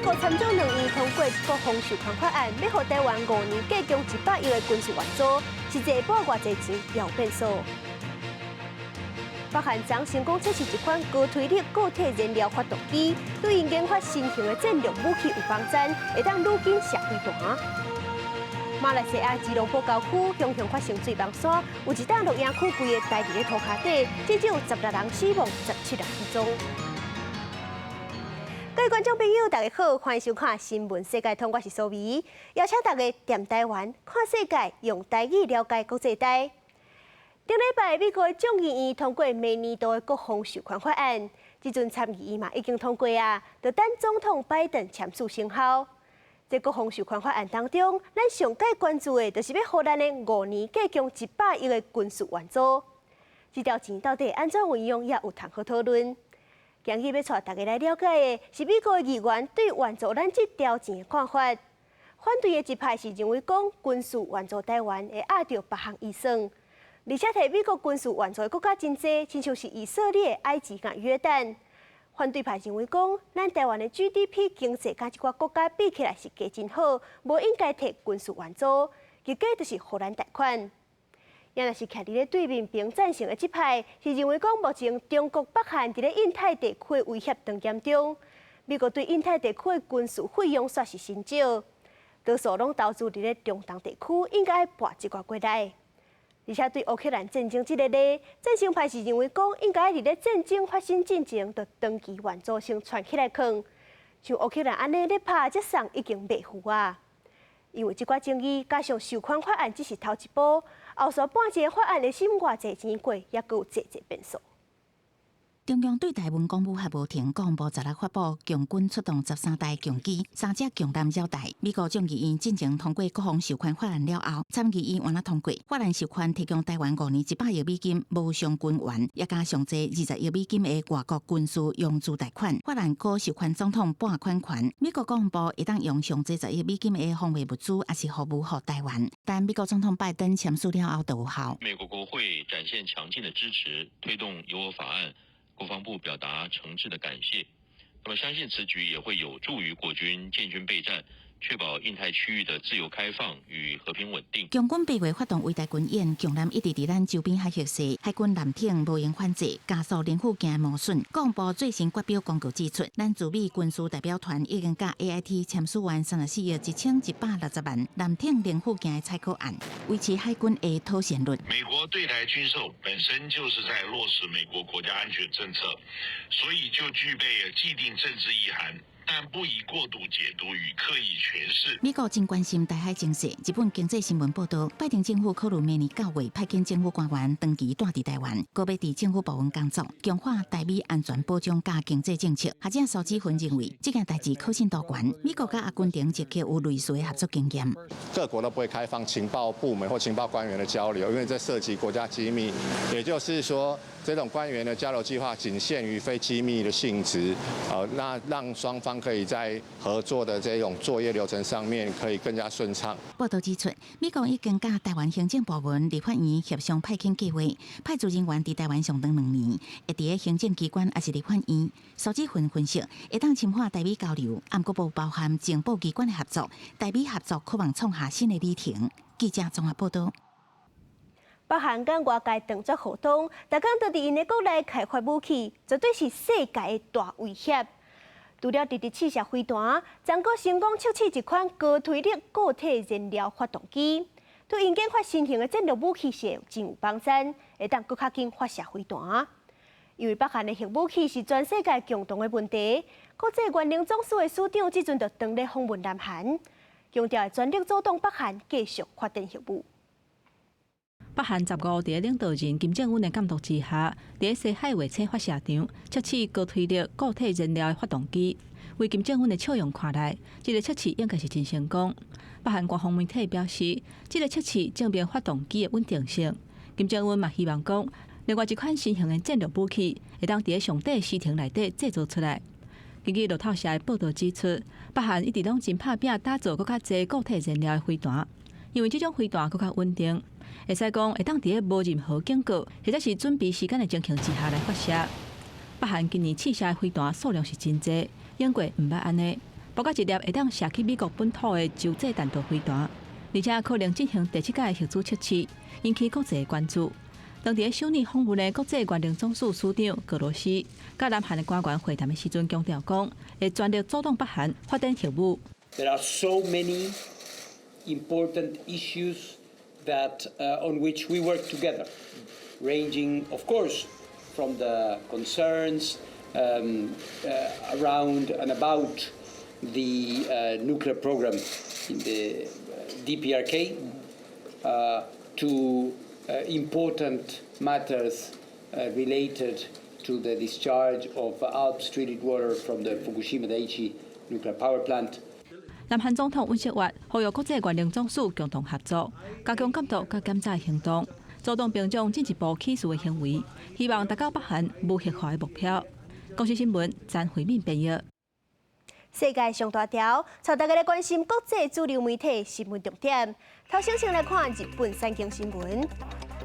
國參眾兩院通過國防授權法案，欲予台灣5年加強100億的軍事援助，實際撥偌濟錢猶變數。北韓昨成功測試一款高推力固體燃料發動機，對𪜶研發新型的戰略武器有幫助，會當愈緊射飛彈。馬來西亞吉隆坡郊區雄雄發生水崩山，有一棟露營區規个待佇咧塗跤底，至少16人死亡，17人失蹤。各位觀眾朋友，大家好，歡迎收看《新聞世界通》，我是蘇眉，邀請大家踮台灣看世界，用台語了解國際大。頂禮拜，美國眾議院通過明年度的國防授權法案，這陣參議院嘛已經通過啊，就等總統拜登簽署生效。這國防授權法案當中，咱上蓋關注的，就是欲予咱的五年加強一百億的軍事援助。這條錢到底按怎運用，也有通好討論。今日欲帶大家來了解的是美國的議員對援助咱這條錢的看法。反對的一派是認為講軍事援助台灣會壓著別項預算，而且提美國軍事援助的國家真濟，親像是以色列、埃及佮約旦。反對派認為講，咱台灣的 GDP 經濟佮這寡國家比起來是加真好，無應該提軍事援助，結果就是予咱貸款。也若是徛佇咧對面爿贊成的這派，是認為講目前中國、北韓佇咧印太地區的威脅當嚴重，美國對印太地區的軍事費用煞是甚少，多數攏投資佇咧中東地區，應該撥一寡過來。而且對烏克蘭戰爭這個咧，贊成派是認為講應該佇咧戰爭發生進前，就長期援助先存起來囥，像烏克蘭按呢咧拍才送已經袂赴啊。因為這寡爭議，加上授權法案只是頭一步，後續半一个法案會審偌濟錢過，猶閣有濟濟變數。中共對台灣講武嚇無停，國防部十六發布共軍出動13台共機、三隻共艦繞台。美國眾議院進前通過國防授權法案了後，參議院嘛通過法案授權提供台灣5年100億美金無償軍援，也加上濟20億美金的外國軍事融資貸款。法案閣授權總統撥款權。美國國防部會當用上濟10億美金的防衛物資，抑是服務予台灣。但美國總統拜登簽署了後就有效。美國國會展現強勁的支持，推動友我法案。國防部表達誠摯的感謝，那麼相信此舉也會有助於國軍建軍備戰，確保印太區域的自由開放與和平穩定。共軍8月發動圍台軍演，共艦一直佇咱周邊海域駛，海軍艦艇無閒反制，加速零附件磨損。國防部最新發表公告指出，咱駐美軍事代表團已經佮 AIT 簽署完34億1160萬艦艇零附件的採購案，維持海軍的妥善率。美國對台軍售本身就是在落實美國國家安全政策，所以就具備既定政治意涵。但不宜過度解讀與刻意詮釋。美國真關心台海情勢。日本經濟新聞報道，拜登政府考慮明年9月派遣政府官員長期蹛佇台灣，閣欲佇政府部門工作，強化台美安全保障佮經濟政策。學者蘇志芬認為，這件代誌可信度懸。美國佮阿根廷捷克有類似的合作經驗。各國都不會開放情報部門或情報官員的交流，因為這涉及國家機密。也就是說，這種官員的交流計劃僅限於非機密的性質，那讓雙方可以在合作的這種作業流程上面可以更加順暢。報道指出，美國已經佮台灣行政部門、立法院協商派遣計劃，派駐人員佇台灣上長2年，會佇咧行政機關抑是立法院。蘇志芬分析，會當深化台美交流，毋過無包含情報機關的合作，台美合作可望創下新的里程。記者綜合報道。北韓佮外界斷絕互通，逐工都佇𪜶的國內開發武器，絕對是世界的大威脅。除了直直試射飛彈，昨閣成功測試一款高推力固體燃料發動機，對𪜶研發新型的戰略武器是真有幫助，會當閣較緊發射飛彈。因為北韓的核武器是全世界共同的問題，國際原能總署的署長這陣就當咧訪問南韓，強調全力阻擋北韓繼續發展核武。北韓15佇領導人金正恩的監督之下，佇西海衛星發射場測試高推力固體燃料的發動機。為金正恩的笑容看來，這個測試應該是真成功。北韓官方媒體表示，這個測試證明發動機的穩定性。金正恩嘛希望講，另外一款新型的戰略武器會當佇上短時程內底製造出來。根據路透社的報道指出，北韓一直攏真拍拚打造閣較濟固體燃料的飛彈，因為這種飛彈閣較穩定，會使講會當佇咧無任何警告或者是準備時間的情形之下來發射。北韓今年試射的飛彈數量是真濟，英國毋捌按呢。包括一粒會當射去美國本土的洲際彈道飛彈，而且可能進行第七屆核子測試，引起國際關注。當佇首爾訪問的國際原能總署署長格羅斯，佮南韓的官員會談的時陣強調講，會全力阻擋北韓發展核武。 There are so many important issues that on which we work together, ranging, of course, from the concerns around and about the nuclear program in the DPRK to important matters related to the discharge of ALPS treated water from the Fukushima Daiichi nuclear power plant. 南韓總統尹錫悅呼籲國際原能總署共同合作，加強監督佮檢查行動，阻擋平壤進一步起事的行為，希望達到北韓無核化的目標。公視新聞詹惠敏編譯。世界上大條，帶大家來關心國際主流媒體新聞重點。頭先先來看日本產經新聞。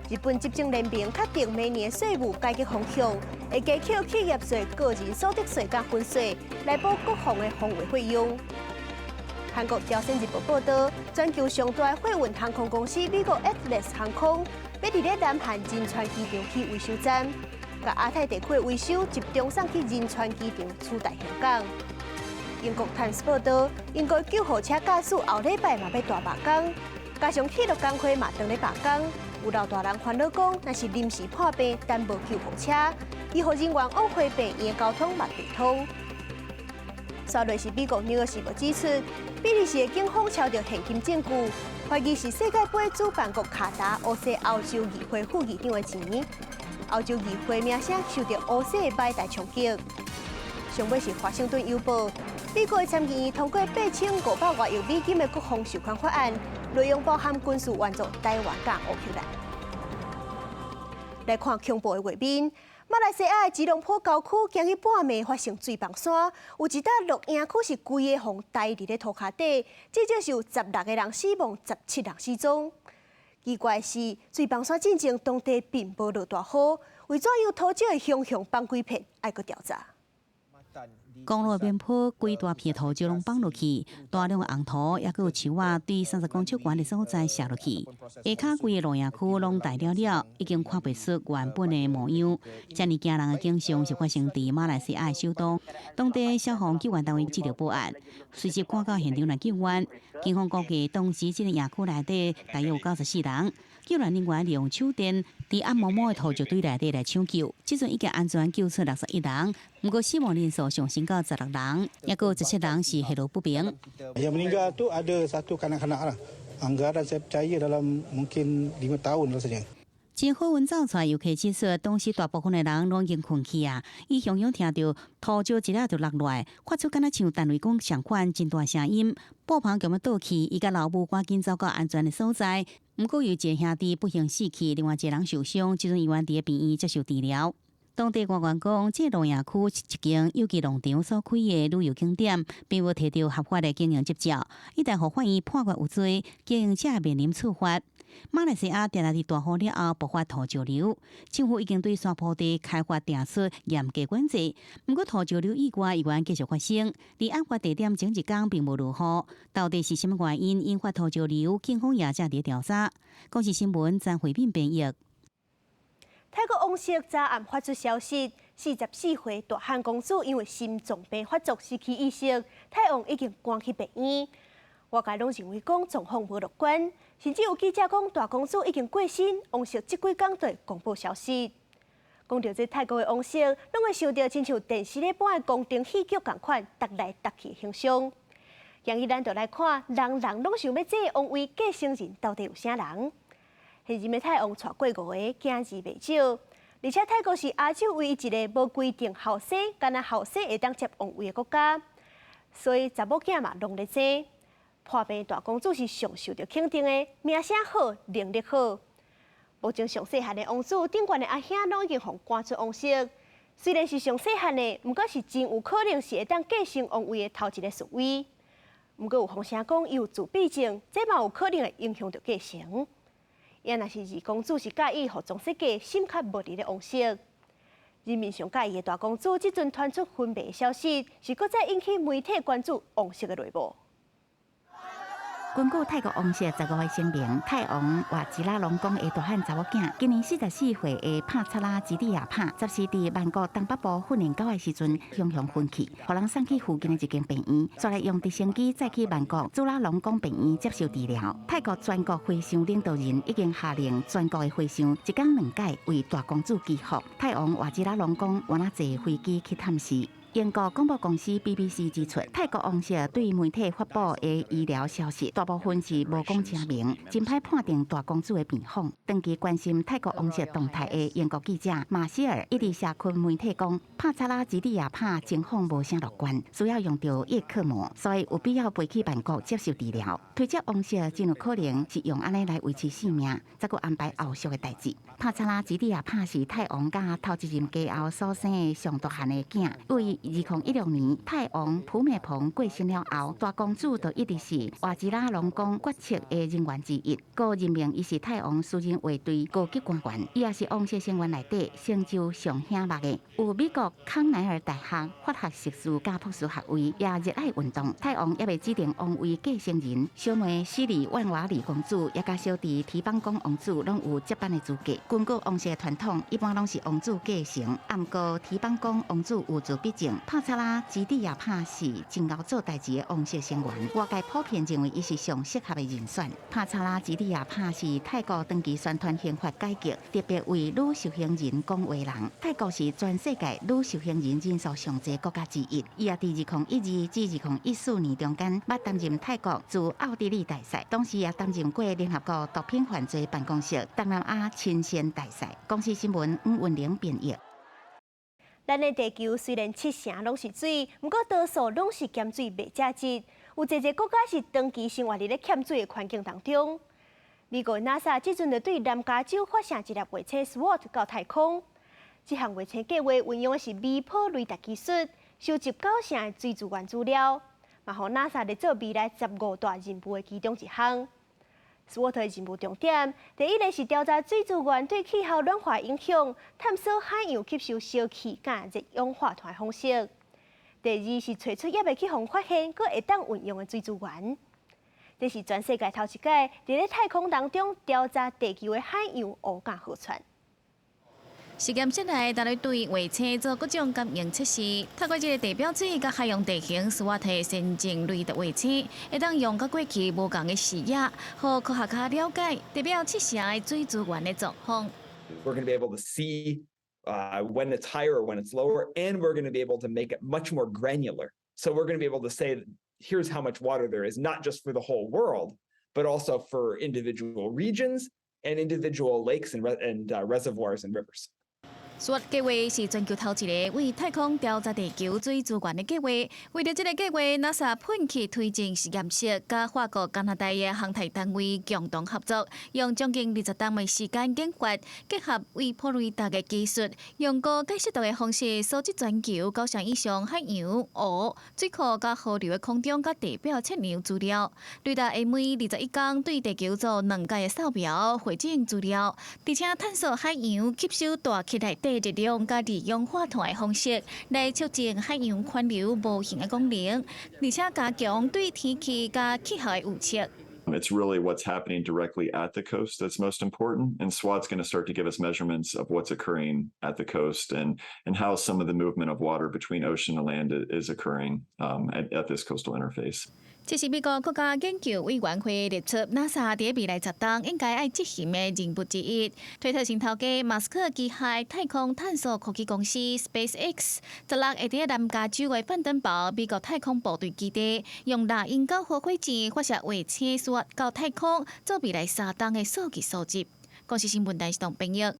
日本執政聯盟確定明年稅務改革方向，會加扣企業稅、個人所得稅佮分稅，來補國防的防衛費用。韓國朝鮮日報報導，全球上大貨運航空公司美國 Atlas 航空，欲佇咧南韓仁川機場起維修站，共亞太地區的維修集中送去仁川機場取代香港。英國 Times 報導，英國救護車駕駛後禮拜嘛欲大罷工，加上鐵路工會嘛當咧罷工，有老大人煩惱講，若是臨時破病，等無救護車，醫護人員往回病院交通嘛袂通。煞落是美國紐約時報指出，比利時的警方抄著現金證據，懷疑是世界盃主辦國卡達訛洗歐洲議會副議長的錢。歐洲議會名聲受著訛洗的擺台衝擊。上尾是華盛頓郵報，美國的參議院通過8500外億美金的國防授權法案，內容包含軍事援助台灣佮烏克蘭。來看恐怖的畫面，馬來西亞的吉隆坡郊區今日半暝發生水崩山，有一搭露營區是規个予埋佇咧塗跤底，至少是有16個人死亡，17人失蹤。奇怪的是，水崩山進前當地並無落大雨，為怎樣土石會雄雄崩規片，愛閣調查。公路邊坡規大片土石攏崩落去，大量的紅土抑閣有樹仔對30公尺懸的所在瀉落去，下跤規个露營區攏大了了，已經看袂出原本的模樣。遮爾驚人的景象是發生佇馬來西亞的首都，當地消防救援單位接著報案，隨即趕到現場來救援。警方估計當時這个營區內底大約有94人，救援人員利用手電佇暗濛濛的土石堆內底來搶救，這陣已經安全救出61人，毋過死亡人數上升到16人，抑閣有17人是下落不明。 Yang meninggal tu ada satu kanak-kanak lah. Anggaran saya percaya dalam mungkin 5 tahun rasanya. 真好運走出來，遊客指出，當時大部分的人攏已經睏去啊。伊雄雄聽著土石一下就落來，發出敢若像電雷管仝款真大聲音，布棚共欲倒去，伊佮老母趕緊走到安全的所在。毋過有一个兄弟不幸死去，另外一個人受傷，這陣醫院佇病院接受治療。當地官員講，這露營區是一間有機農場所開的旅遊景點，並無提著合法的經營執照。一旦予法院判決有罪，經營者面臨處罰。馬來西亞定定佇大雨了後爆發土石流，政府已經對山坡地開發定出嚴格管制。毋過土石流意外依然繼續發生，佇案發地點前一工並無落雨，到底是啥物原因引發土石流？警方也正佇調查。公視新聞曾慧敏編譯。泰國王室昨暗發出消息，44歲大漢公主因為心臟病發作失去意識，泰王已經趕去病院。外界攏認為講狀況無樂觀，甚至有記者講大公主已經過身，王室這幾工就會公布消息。講著這泰國的王室，攏會想著親像電視咧播的宮廷戲劇仝款，逐來逐去的形象。今日咱就來看，人人攏想欲做王位繼承人到底有啥人？現任的泰王娶過五个，囝兒袂少，而且泰國是亞洲唯一一个無規定後生，干焦後生會當接王位的國家，所以查某囝嘛攏咧爭。破病大公主是上受著肯定的，名聲好，能力好。目前上細漢的王子頂懸的阿兄攏已經予趕出王室，雖然是上細漢的，毋過是真有可能是會當繼承王位的頭一个順位。毋過有風聲講伊有自閉症，這嘛有可能會影響著繼承。也若是二公主是佮意服裝設計，心較無佇咧王室。人民上佮意的大公主，這陣傳出昏迷的消息，是閣再引起媒體關注王室的內幕。根據泰國王室15個聲明，泰王瓦吉拉隆功的大漢查某囝，今年44歲的帕查拉吉蒂亞帕，十四佇曼谷東北部訓練狗的時陣，雄雄昏去，予人送去附近的一間病院，煞來用直升機載去曼谷朱拉隆功病院接受治療。泰國全國和尚領導人已經下令全國的和尚一工兩擺為大公主祈福。泰王瓦吉拉隆功原來坐飛機去探視。英國廣播公司 BBC 指出，泰國王室對媒體發布的醫療消息，大部分是無講真明，真歹判定大公主的病況。長期關心泰國王室動態的英國記者馬歇爾，伊佇社群媒體講，帕查拉吉蒂亞帕情況無啥樂觀，需要用著葉克膜，所以有必要飛去曼谷接受治療。推測王室真有可能是用按呢來維持性命，才閣安排後續的代誌。帕查拉吉蒂亞帕是泰王佮頭一任繼後所生的上大漢的囝，為2016年泰王普美蓬過身了後，大公主就一直是瓦吉拉隆功決策的人員之一，閣任命伊是泰王私人衛隊高級官員，伊也是王室成員內底成就上顯赫的。有美國康奈爾大學法學碩士佮博士學位，也熱愛運動。泰王猶未指定王位繼承人，小妹西里萬瓦里公主，也佮小弟提邦貢王子攏有接班的資格。根據王室傳統，一般攏是王子繼承，毋過提邦貢王子有自閉症。帕查拉吉蒂亞帕是真𠢕做代誌的王室成員，外界普遍認為伊是上適合的人選。帕查拉吉蒂亞帕是泰國長期宣傳刑法改革，特別為女受刑人講話人。泰國是全世界女受刑人人數上濟國家之一。伊也佇2012至2014年中間，捌擔任泰國駐奧地利大使，同時也擔任過聯合國毒品犯罪辦公室東南亞親善大使。公視新聞吳文玲編譯。咱的地球雖然七成攏是水，毋過多數攏是鹹水袂食質。有濟濟國家是長期生活佇咧欠水的環境當中。美國 NASA 這陣就對南加州發射一粒衛星 SWOT 到太空。這項衛星計劃運用的是微波雷達技術，收集九成的水資源資料，嘛予 NASA 咧做未來十五大任務的其中一項。SWOT 的任務重點，第一个是調查水資源對氣候暖化影響，探索海洋吸收燒氣佮熱氧化碳的方式。第二是揣出猶未去予發現，閣會當運用的水資源。這是全世界頭一擺佇咧太空當中調查地球的海洋湖佮河川。實驗室內，團隊對衛星做各種感應測試，透過這个地表水佮海洋地形，SWOT 先進雷達衛星，會當用佮過去無仝的視野，予科學家了解地表七成的水資源的狀況。 We're going to be able to see when it's higher or when it's lower, and we're going to be able to make it much more granular. So we're going to be able to say, here's how much water there is, not just for the whole world, but also for individual regions and individual lakes and reservoirs and rivers. SWOT 計劃是全球頭一个為太空調查地球水資源的計劃。為著這个計劃，NASA 噴氣推進實驗室佮法國、加拿大的航太單位共同合作，用將近20冬的時間研發，結合微波雷達的技術，用高解析度的方式搜集全球九成以上海洋、湖、水庫佮河流的空中佮地表測量資料。雷達會每21天對地球做兩擺的掃描、匯總資料，而且探索海洋吸收大氣內底熱量佮二氧化碳的方式，來測證海洋環流模型的功能，而且加強對天氣佮氣候的預測。 It's really what's happening directly at the coast that's most important. And SWOT's going to start to give us measurements of what's occurring at the coast and how some of the movement of water between ocean and land is occurring at this coastal interface. 這是美國國家研究委員會列出 NASA 佇未來10冬應該愛執行的任務之一。推特新頭家馬斯克旗下太空探索科技公司 SpaceX，十六會佇南加州的范登堡美國太空部隊基地，用獵鷹9號火箭發射衛星 SWOT 到太空，做未來3冬的數據收集。公視新聞台是董編譯。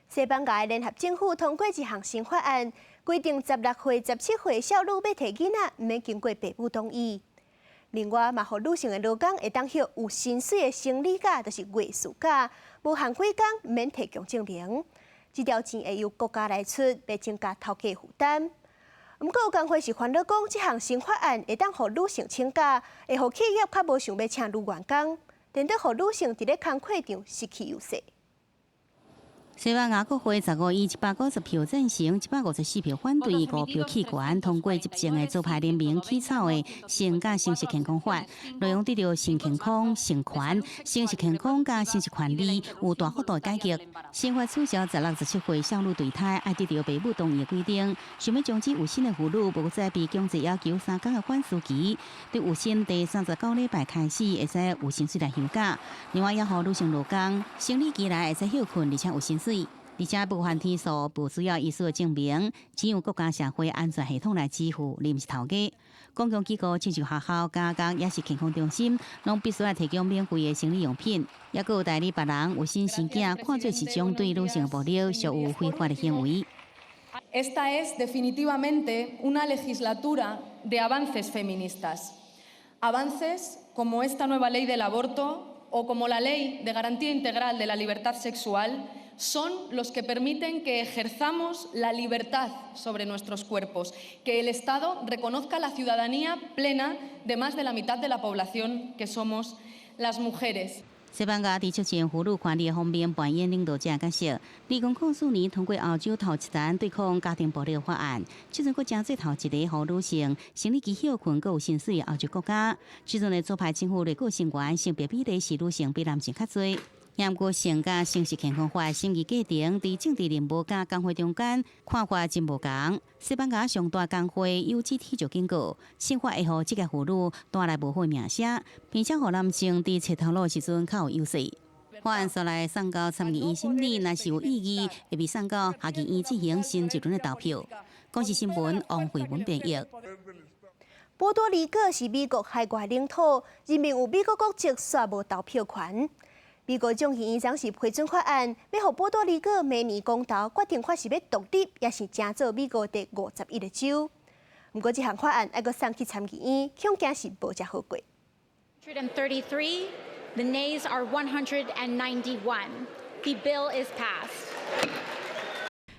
西班牙聯合政府通過一項新法案，規定16歲、17歲少女欲提囡仔，毋免經過爸母同意。另外，嘛予女性的勞工會當休有薪水的生理假，就是月事假，無限幾工，毋免提供證明。這條錢會由國家來出，袂增加頭家負擔。毋過有工會是煩惱講，這項新法案會當予女性請假，會予企業較無想欲請女員工，顛倒予女性佇咧工課上失去優勢。西班牙國會15以190票贊成、154票反對、5票棄權，通過執政的左派聯盟起草的性佮生殖健康法，內容對著性健康、性權、生殖健康佮生殖權利有大幅度的改革。新法取消16、17歲少女墮胎愛得著爸母同意的規定，想欲終止有身的婦女無再被強制要求3工的反思期，對有身第39禮拜開始會使有薪水來休假。另外，也予女性勞工生理期來會使歇睏，而且有薪水。而且無限天數，無需要醫師的證明，只由國家社會安全系統來支付，而毋是頭家。公共機構親像學校、監獄，抑是健康中心，攏必須愛提供免費的生理用品。抑閣有代理別人有身生囝，看做是種對女性暴力，屬有非法的行為。 Esta es definitivamente una legislatura de avances feministas. Avances como esta nueva ley del aborto o como la ley de garantía integral de la libertad sexual son los que permiten que ejerzamos la libertad sobre nuestros cuerpos, que el Estado reconozca la ciudadanía plena de más de la mitad de la población que somos las mujeres. 西班牙佇促進婦女權利方面扮演領導者角色。2004年通過歐洲頭一單對抗家庭暴力法案，這陣閣成做頭一个予女性生理期歇睏閣有薪水的歐洲國家。這陣的左派政府內閣成員性別比例是女性比男性較濟。毋過性佮生殖健康法審議過程，佇政治人物佮工會中間看法真無仝。西班牙上大工會 UGT 就警告，新法會予職業婦女帶來無好名聲，並且予男性佇揣頭路時陣較有優勢。法案煞來送到參議院審理，若是有異議，會被送到下議院進行新一輪的投票。公視新聞王慧文編譯。波多黎各是美國海外領土，人民有美國國籍，煞無投票權。美國眾議院昨是批准法案，欲予波多黎各明年公投決定看是欲獨立，抑是成做美國第五十一个州。毋過這項法案愛閣送去參議院，恐驚是無遮好過。 133, the nays are 191. The bill is passed.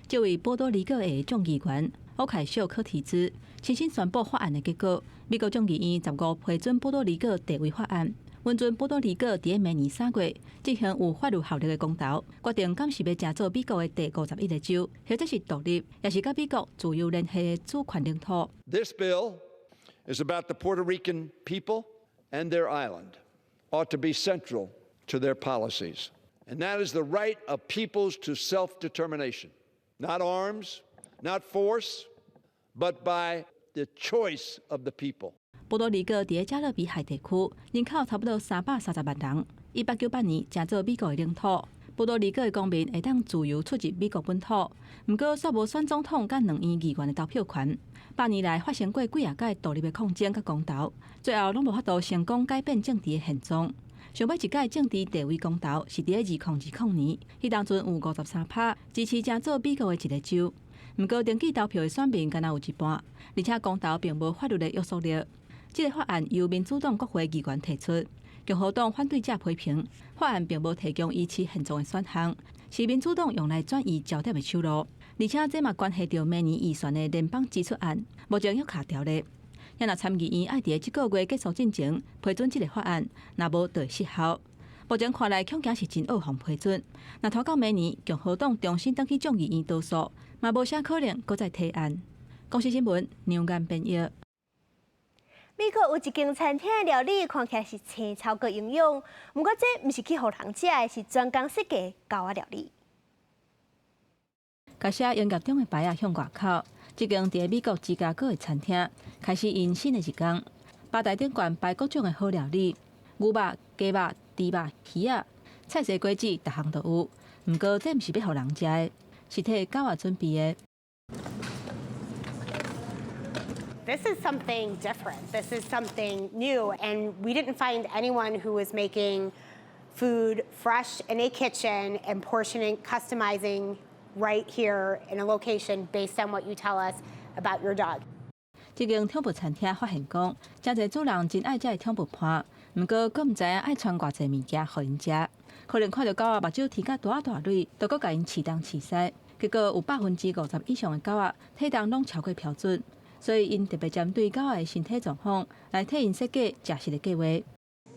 這位波多黎各的眾議員奧凱秀科提茲親身宣布法案的結果。美國眾議院15批准波多黎各地位法案。允准波多黎各佇明年3月進行有法律效力的公投，決定敢是欲成做美國的第五十一個州，或者是獨立，抑是佮美國自由聯繫的主權領土。 This bill is about the Puerto Rican people and their island ought to be central to their policies, and that is the right of peoples to self-determination, not arms, not force, but by the choice of the people. 波多黎各佇加勒比海地區，人口差不多330萬人。1898年成做美國的領土。波多黎各的公民會當自由出入美國本土，毋過煞無選總統佮兩院議員的投票權。百年來發生過幾若擺獨立的抗爭佮公投，最後攏無法度成功改變政治的現狀。上尾一擺政治地位公投是佇2022年，彼當陣有53趴支持成做美國的一个州。毋過登記投票的選民敢若有一半，而且公投並無法律的約束力。這个法案由民主黨國會議員提出，共和黨反對者批評法案並無提供維持現狀的選項，是民主黨用來轉移焦點的手路。而且這嘛關係著明年預算的聯邦支出案，目前猶卡著咧。若參議院愛佇這個月結束進程批准這个法案，若無就會失效。目前看來恐驚是真惡予批准。若拖到明年，共和黨重新轉去眾議院多數，嘛無啥可能閣再提案。公視新聞梁岩編譯。美國有一間餐廳的料理看起來是青草閣營養，毋過這毋是去予人食的，是專工設計狗仔料理。共寫營業中的牌仔向外口，這間佇美國芝加哥的餐廳開始𪜶新的一工。吧台頂懸擺各種的好料理，牛肉、雞肉、豬肉、魚仔、菜色、果子，逐項都有。毋過這毋是欲予人食的，是替狗仔準備的。 This is something different. This is something new. And we didn't find anyone who was making food fresh in a kitchen and portioning, customizing right here in a location based on what you tell us about your dog. 這間寵物餐廳發現講，誠濟主人真愛這个寵物伴，毋過閣毋知影愛傳偌濟物件予𪜶食，可能看著狗仔目睭啼甲大大蕊，就閣共𪜶飼東飼西，結果有50%以上的狗仔體重攏超過標準。所以，𪜶特別針對狗仔的身體狀況來替𪜶設計食食的計畫。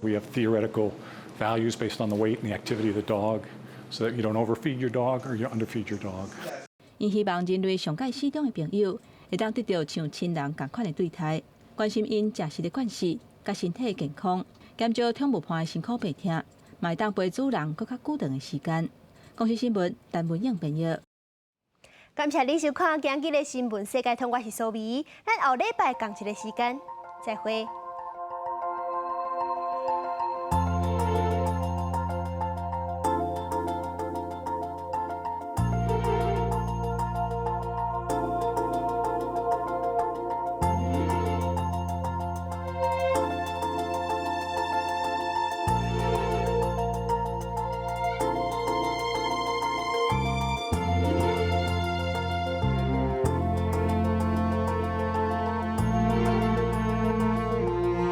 We have theoretical values based on the weight and the activity of the dog. So that you don't overfeed your dog or you underfeed your dog. 𪜶希望人類上蓋死忠的朋友，會當得著像親人仝款的對待，關心𪜶食食的慣勢，佮身體健康，減少寵物伴的辛苦病痛，嘛會當陪主人閣較久長的時間。公視新聞，陳文穎編譯。感謝你收看今日的新聞世界通，我是蘇美，咱後禮拜仝一个時間再會。